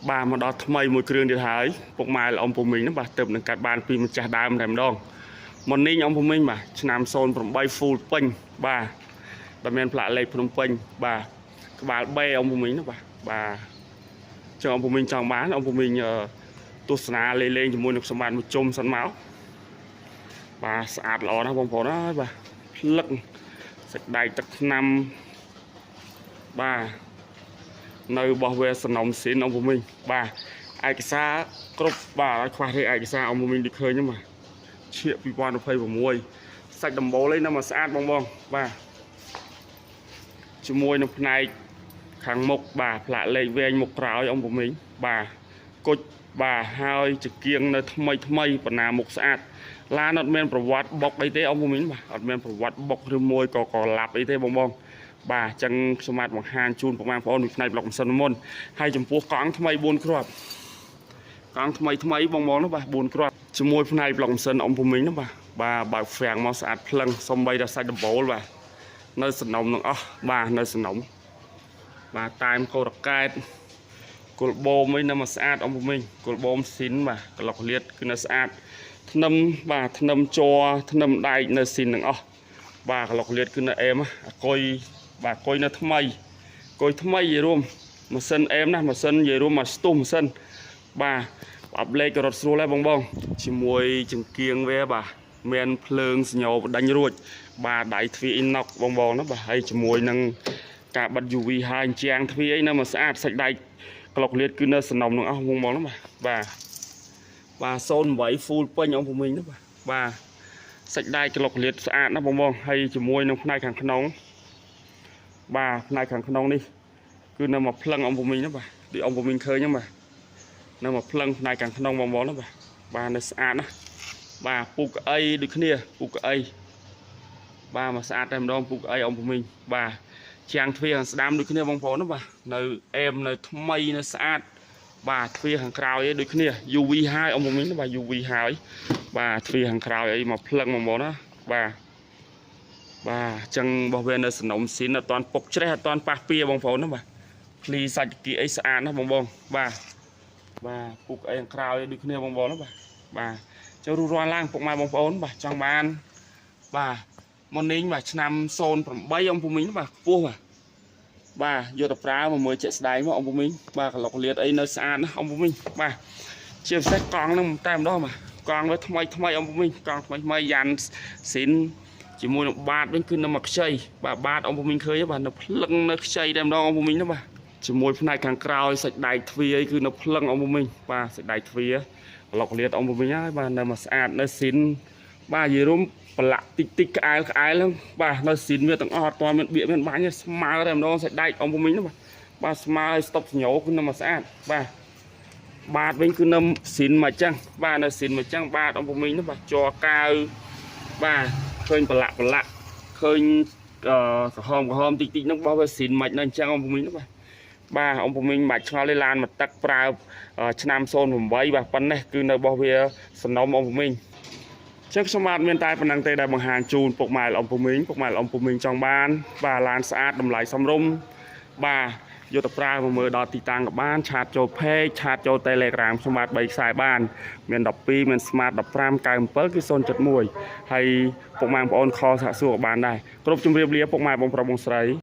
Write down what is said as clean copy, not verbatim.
បាទមកដល់ថ្មីមួយគ្រឿងទៀតហើយពុកម៉ែអ៊ំពូមីងហ្នឹងបាទទៅនឹងកាត់បានពីម្ចាស់ដើមតែម្ដងមុននេះអ៊ំពូមីងបាទឆ្នាំ08 full ពេញបាទដែលមានផ្លាកលេខភ្នំពេញបាទក្បាល B អ៊ំពូមីងណាបាទបាទចង់អ៊ំពូមីងចង់បានអ៊ំពូមីងអឺទស្សនាលេងលេងជាមួយនឹងខ្ញុំបាទមួយជុំសិនមកបាទស្អាតល្អណាស់បងប្អូនអើយបាទភ្លឹកសាច់ដែកទឹកថ្នាំបាទនៅរបស់វាសំណុំស៊ីនអ៊ំពូមីងបាទឯកសារគ្រប់បាទឲ្យខ្វះទេឯកសារអ៊ំពូមីងដូចឃើញហ្នឹងបាទឈៀក2026សាច់ដំបូលឯនៅមកស្អាតបងបងបាទជាមួយនឹងផ្នែកខាងមុខបាទផ្លាកលេខវែងមុខក្រោយអ៊ំពូមីងបាទគុជបាទហើយចង្គៀងនៅថ្មីថ្មីបណ្ណាមុខស្អាតឡានអត់មានប្រវត្តិបុកអីទេអ៊ំពូមីងបាទអត់មានប្រវត្តិបុកឬមួយក៏ក៏ឡាប់អីទេបងបងបាទអញ្ចឹងខ្ញុំបាទបង្ហាញជូនពុកម៉ែបងប្អូនពីផ្នែកប្លុកម៉ាស៊ីនមុនហើយចំពោះកង់ថ្មី4គ្រាប់កង់ថ្មីថ្មីបងបងនោះបាទ4គ្រាប់ជាមួយផ្នែកប្លុកម៉ាស៊ីនអ៊ំពូមីងនោះបាទបាទបើកហ្វាំងមកស្អាតភ្លឹងសំបីដល់សាច់ដំបូលបាទនៅសំណុំទាំងអស់បាទនៅសំណុំបាទតាមកោរកែតគល់បូមអីនៅមកស្អាតអ៊ំពូមីងគល់បូមស៊ីនបាទក្លុកលៀតគឺនៅស្អាតធ្នឹមបាទធ្នឹមជ័រធ្នឹមដែកនៅស៊ីនទាំងអស់បាទក្លុកលៀតគឺនៅអេមអាកុយបាទកុយនៅថ្មីកុយថ្មីនិយាយរួមម៉ាស៊ីនអេមណាម៉ាស៊ីននិយាយរួមមកស្ទុះម៉ាស៊ីនបាទអបលេខក៏រត់ស្រួលដែរបងបងជាមួយចង្គៀងវាបាទមានភ្លើងសញ្ញោបដិញរួចបាទដៃទ្វារអ៊ីណុកបងបងណាបាទហើយជាមួយនឹងការបិទ UV ហើយជាងទ្វារអីនៅមកស្អាតសាច់ដែកក្លុកលៀតគឺនៅសំណុំទាំងអស់បងបងណាបាទបាទបាទ08 full ពេញអង្គភូមិណាបាទបាទសាច់ដែកក្លុកលៀតស្អាតណាបងបងហើយជាមួយនឹងផ្នែកខាងក្នុងបាទផ្នែកខាងក្នុងនេះគឺនៅមកភ្លឹងអង្គភូមិណាបាទដូចអង្គភូមិឃើញហ្នឹងបាទនៅមកភ្លឹងផ្នែកខាងក្នុងបងបងណាបាទបាទនៅស្អាតណាបាទពូកៅអីដូចគ្នាពូកៅអីបាទមកស្អាតតែម្ដងពូកៅអីអង្គភូមិបាទជាងទ្វារខាងស្ដាំដូចគ្នាបងប្អូនណាបាទនៅអេមនៅថ្មីនៅស្អាតបាទទ្វារខាងក្រោយឯដូចគ្នា UV ហើយអង្គភូមិណាបាទ UV ហើយបាទទ្វារខាងក្រោយអីមកភ្លឹងបងប្អូនណាបាទបាទអញ្ចឹងរបស់វានៅសំណុំស៊ីនអត់តាន់ពុកច្រេះអត់តាន់ប៉ះពៀបងប្អូនណាបាទភ្លីសាច់គីអីស្អាតណាបងបងបាទបាទពុកអីខាងក្រោយដូចគ្នាបងប្អូនណាបាទបាទចូលរុះរាន់ឡើងពុកម៉ែបងប្អូនបាទចង់បានបាទមុននេះបាទឆ្នាំ08អង្គភូមិបាទខ្ពស់បាទបាទយកទៅប្រើមកមើលជាក់ស្ដែងមកអង្គភូមិបាទក្លុកលៀតអីនៅស្អាតណាអង្គភូមិបាទជាពិសេសកង់ហ្នឹងតែម្ដងបាទកង់វាថ្មីថ្មីអង្គភូមិកង់ថ្មីថ្មីយ៉ាន់ស៊ីនជាមួយនឹងបាតវិញគឺនៅមកខ្ចីបាទបាតអង្គភូមិឃើញបាទនៅភ្លឹងនៅខ្ចីតែម្ដងអង្គភូមិណាបាទជាមួយផ្នែកខាងក្រោយសាច់ដែកទ្វារអីគឺនៅភ្លឹងអង្គភូមិបាទសាច់ដែកទ្វារក្លុកលៀតអង្គភូមិហើយបាទនៅមកស្អាតនៅស៊ីនបាទនិយាយរួមប្រឡាក់តិចតិចក្អែលក្អែលហ្នឹងបាទនៅស៊ីនវាទាំងអស់អត់ទាន់មានបៀកមានបាញ់ទេស្មើតែម្ដងសាច់ដែកអង្គភូមិណាបាទបាទស្មើឲ្យស្តុបសញ្ញោគឺនៅមកស្អាតបាទបាតវិញគឺនៅស៊ីនមកចឹងបាទនៅស៊ីនមកចឹងបាទអង្គភូមិណាបាទជ័រកាវបាទឃើញប្រឡាក់ប្រឡាក់ឃើញអឺក្រហមក្រហមតិចតិចហ្នឹងបោះវាស៊ីនមិននៅអញ្ចឹងអង្គភូមិណាបាទបាទអង្គភូមិមិនបាច់ឆ្ងល់ទេឡានមកទឹកប្រើឆ្នាំ08បាទប៉ុណ្ណេះគឺនៅបោះវាសំណុំអង្គភូមិចឹងខ្ញុំបាទមានតែប៉ុណ្ណឹងទេដែលបង្ហាញជូនពុកម៉ែអ៊ំពូមីងពុកម៉ែអ៊ំពូមីងចង់បានបាទឡានស្អាតតម្លៃសមរម្យបាទយកទៅប្រើមកមើលដល់ទីតាំងក៏បាន chat ចូល page chat ចូល Telegram ខ្ញុំបាទ3ខ្សែបានមាន12មាន Smart 15 97គឺ071ហើយពុកម៉ែបងប្អូន call សាកសួរក៏បានដែរគ្រប់ជម្រាបលាពុកម៉ែបងប្រុសបងស្រី។